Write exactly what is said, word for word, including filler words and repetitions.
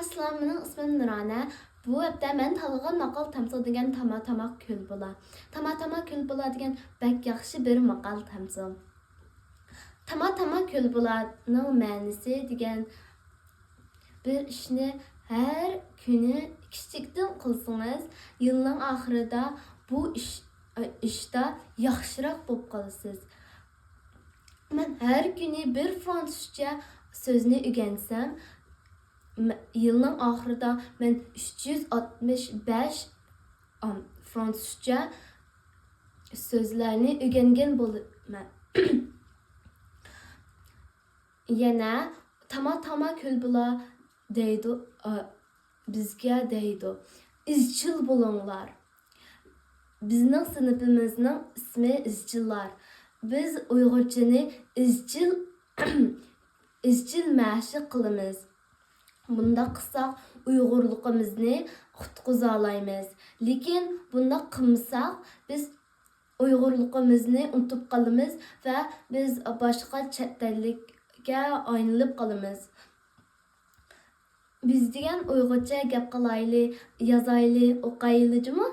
ئەسسالام، مېنىڭ ئىسمىم نۇرانە. بۇ ھەپتە مەن تاللىغان ماقال تەمسىل دېگەن تاما تاما كۆل بۇلا. تاما تاما كۆل بۇلا دېگەن بەك ياخشى بىر ماقال تەمسىل. تاما تاما كۆل بۇلانىڭ مەنىسى دېگەن بىر ئىشنى ھەر كۈنى كىچىكتىن قىلسىڭىز، يىلنىڭ ئاخىرىدا بۇ ئىش، ئىشتا ياخشىراق بولۇپ قالىسىز. مەن ھەر كۈنى بىر فرانسۇزچە سۆزنى ئۆگەنسەم، مە-، يىلنىڭ ئاخىرىدا مەن ئۈچ يۈز ئاتمىش بەش، ئام، فرانسۇزچە سۆزلەرنى ئۆگەنگەن بولىمەن. يەنە تاما تاما كۆل بۇلا دەيدۇ، ئا، بىزگە دەيدۇ، ئىزچىل بولۇڭلار. بىزنىڭ سىنىپىمىزنىڭ ئىسمى ئىزچىللار. بىز ئۇيغۇرچىنى ئىزچىل، ئىزچىل مەشىق قىلىمىز. بۇنداق قىلساق ئۇيغۇرلۇقىمىزنى قۇتقۇزالايمىز. لېكىن بۇنداق قىلمىساق بىز ئۇيغۇرلۇقىمىزنى ئۇنتۇپ قالىمىز ۋە بىز باشقا چەت ئەللىككە ئايلىنىپ قالىمىز. بىز دېگەن ئۇيغۇرچە گەپ قىلايلى، يازايلى، ئوقايلى جۇمۇ.